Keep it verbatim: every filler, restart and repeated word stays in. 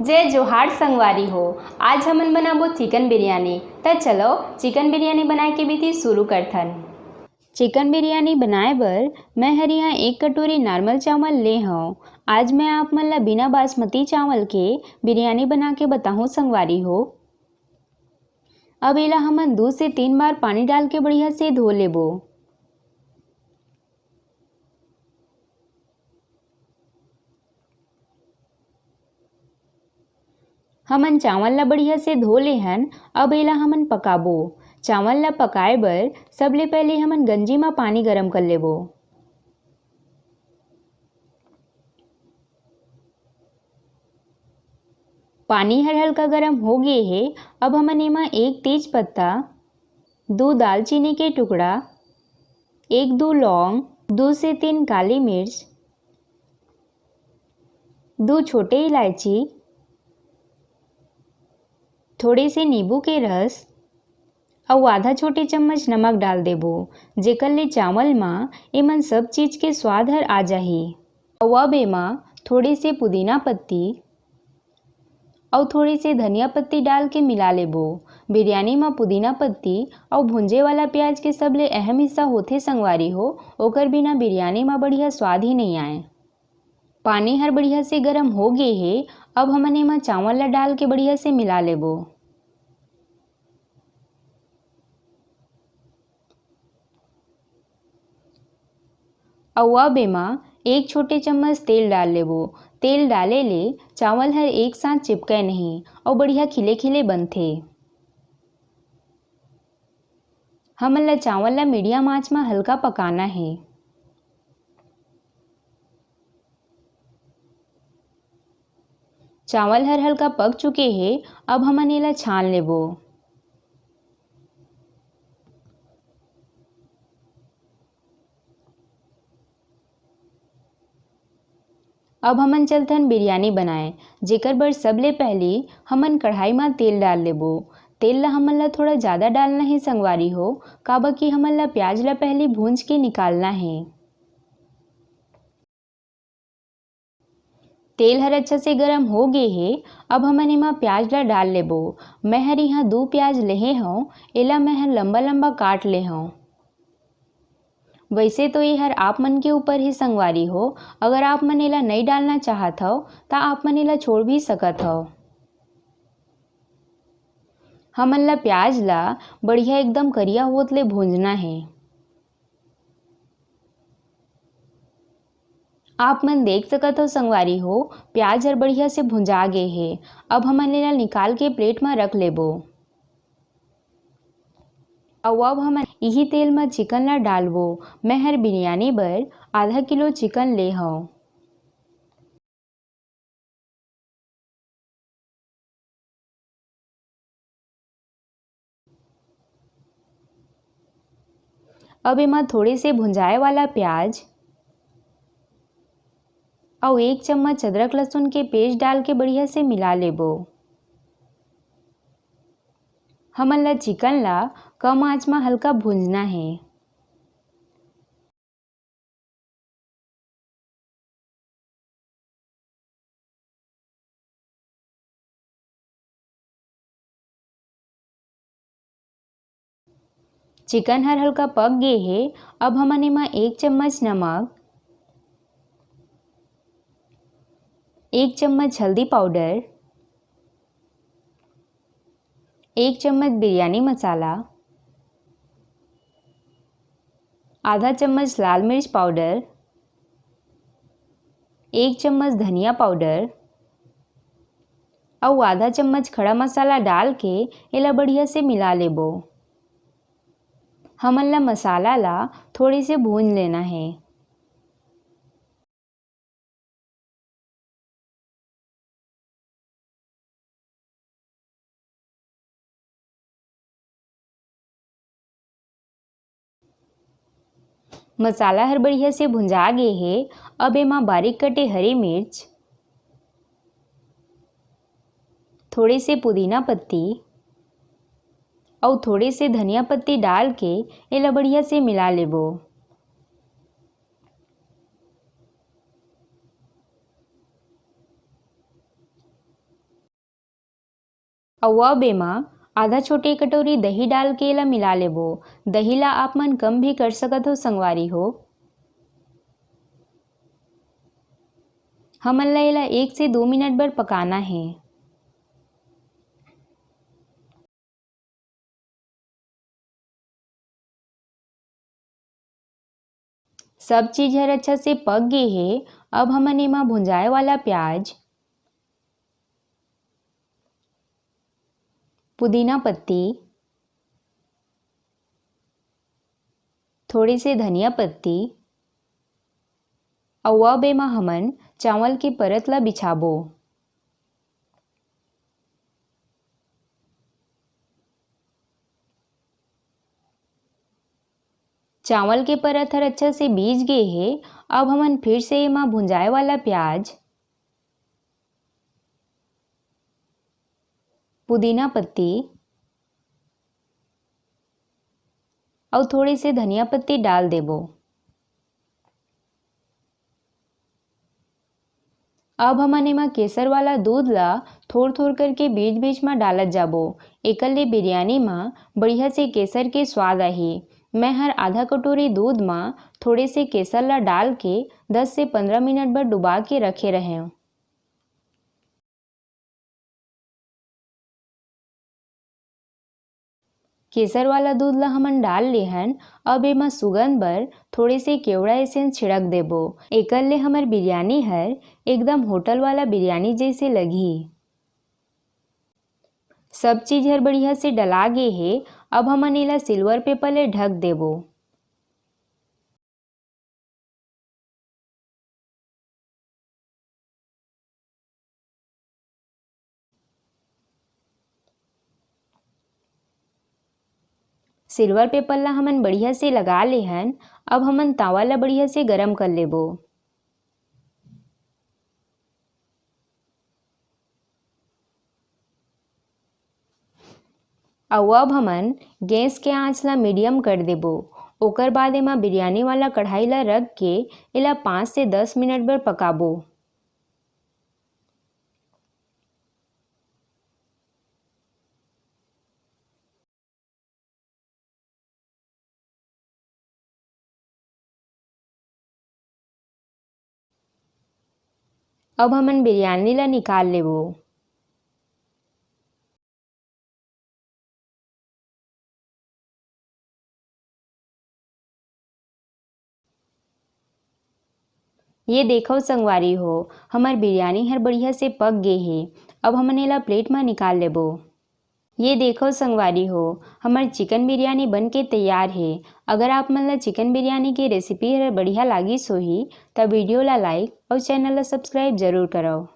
जय जोहार संगवारी हो, आज हमन बनाबो चिकन बिरयानी। त चलो चिकन बिरयानी बनाए के विधि शुरू करथन। चिकन बिरयानी बनाए बर मैं हर यहाँ एक कटोरी नॉर्मल चावल ले हव। आज मैं आप मन ला बिना बासमती चावल के बिरयानी बना के बताहूँ संगवारी हो। अब एला हमन दू से तीन बार पानी डाल के बढ़िया से धो लेबो। हमन चावल ला बढ़िया से धो ले हन। अब एला हमन पकाबो। चावल ला पकाए बर सबले पहले हमन गंजी म पानी गरम कर लेबो। पानी हर हल्का गरम हो गे हे। अब हमन एमा एक तेज पत्ता, दो दालचीनी के टुकड़ा, एक दो लौंग, दो से तीन काली मिर्च, दो छोटे इलायची, थोड़े से नींबू के रस अउ आधा छोटे चम्मच नमक डाल देबो, जेकर ले चावल म एमन सब चीज के स्वाद हर आ जाही। अउ अब एमा थोड़े से पुदीना पत्ती अउ थोड़े से धनिया पत्ती डाल के मिला लेबो। बिरयानी म पुदीना पत्ती अउ भुंजे वाला प्याज के सबले अहम हिस्सा होथे संगवारी हो, ओकर बिना बिरयानी म बढ़िया स्वाद ही नइ आए। पानी हर बढ़िया से गरम हो गे हे। अब हमन एमा चावल ला डाल के बढ़िया से मिला लेबो। अउ अब एमा एक छोटे चम्मच तेल डाल लेबो। तेल डाले ले चावल हर एक साथ चिपके नहीं अउ बढ़िया खिले खिले बनथे। हमन ला चावल ला मीडियम आंच म हल्का पकाना हे। चावल हर हल्का पक चुके हे, अब हमन एला छान लेबो। अब हमन चलथन बिरयानी बनाए, जेकर बर सबले पहली हमन कढ़ाई म तेल डाल लेबो। तेल ला हमन ला थोड़ा ज्यादा डालना हे संगवारी हो, काबर कि हमन ला प्याज ला पहली भूंज के निकालना हे। तेल हर अच्छा से गरम हो गे हे, अब हमन एमा प्याज ला डाल लेबो। मैं हर इहाँ दू प्याज लेहे हव, एला मैं हर लंबा-लंबा काट ले हव। वैसे तो ये हर आप मन के ऊपर हे संगवारी हो, अगर आप मन एला नइ डालना चाहत हव, त आप मन एला छोड़ भी सकत हव। हमन ला प्याज ला बढ़िया एकदम करिया होत ले भूंजना हे। आप मन देख सकत हो संगवारी हो, प्याज हर बढ़िया से भुंजा गे हे। अब हमन एला निकाल के प्लेट म रख लेबो। अउ अब हमन इही तेल म चिकन ला डालबो। मैं हर बिरयानी बर आधा किलो चिकन ले हव। अब एमा थोड़े से भुंजाए वाला प्याज अउ एक चम्मच अदरक लहसुन के पेस्ट डाल के बढ़िया से मिला लेबो। हमन ला चिकन ला कम आंच म हल्का भूंजना हे। चिकन हर हल्का पक गे हे। अब हमन एमा एक चम्मच नमक, एक चम्मच हल्दी पाउडर, एक चम्मच बिरयानी मसाला, आधा चम्मच लाल मिर्च पाउडर, एक चम्मच धनिया पाउडर अउ आधा चम्मच खड़ा मसाला डाल के एला बढ़िया से मिला लेबो। हमन ला मसाला ला थोड़े से भून लेना हे। मसाला हर बढ़िया से भुंजा गे हे। अब एमा बारीक कटे हरी मिर्च, थोड़े से पुदीना पत्ती अउ थोड़े से धनिया पत्ती डाल के एला बढ़िया से मिला लेबो। अउ अब एमा आधा छोटे कटोरी दही डाल के एला मिला लेबो। दही ला आप मन कम भी कर सकत हो संगवारी हो। हमन ला एला एक से दो मिनट बर पकाना हे। सब चीज हर अच्छा से पक गे हे। अब हमन एमा भुंजाए वाला प्याज, पुदीना पत्ती, थोड़े से धनिया पत्ती, अउ अब एमा हमन चावल के परत ला बिछाबो। चावल के परत हर अच्छा से बीछ गे हे। अब हमन फिर से एमा भुंजाए वाला प्याज, पुदीना पत्ती अउ थोड़े से धनिया पत्ती डाल देबो। अब हमन एमा केसर वाला दूध ला थोर-थोर करके बीच-बीच म डालत जाबो। एकर ले बिरयानी म बढ़िया से केसर के स्वाद आही। मैं हर आधा कटोरी दूध म थोड़े से केसर ला डाल के दस से पंद्रह मिनट बर डुबा के रखे रहेंव। केसर वाला दूध ला हमन डाल ले हन। अब एमा सुगंध बर थोड़े से केवड़ा एसेंस छिड़क देबो। एकर ले हमर बिरयानी हर एकदम होटल वाला बिरयानी जैसे लगही। सब चीज हर बढ़िया से डला गे हे। अब हमन एला सिल्वर पेपर ले ढक देबो। सिल्वर पेपर ला हमन बढ़िया से लगा ले हन। अब हमन तावा ला बढ़िया से गरम कर लेबो। अउ अब हमन गैस के आंच ला मीडियम कर देबो। ओकर बाद एमा बिरयानी वाला कढ़ाई ला रख के एला पाँच से दस मिनट बर पकाबो। अब हमन बिरयानी ला निकाल लेबो। ये देखव संगवारी हो, हमर बिरयानी हर बढ़िया से पक गे हे। अब हमन एला प्लेट म निकाल लेबो। ये देखव संगवारी हो, हमर चिकन बिरयानी बन के तैयार हे। अगर आप मन ला चिकन बिरयानी के रेसिपी हर बढ़िया लागिस होही, त वीडियो ला लाइक अउ चैनल ला सब्सक्राइब जरूर करव।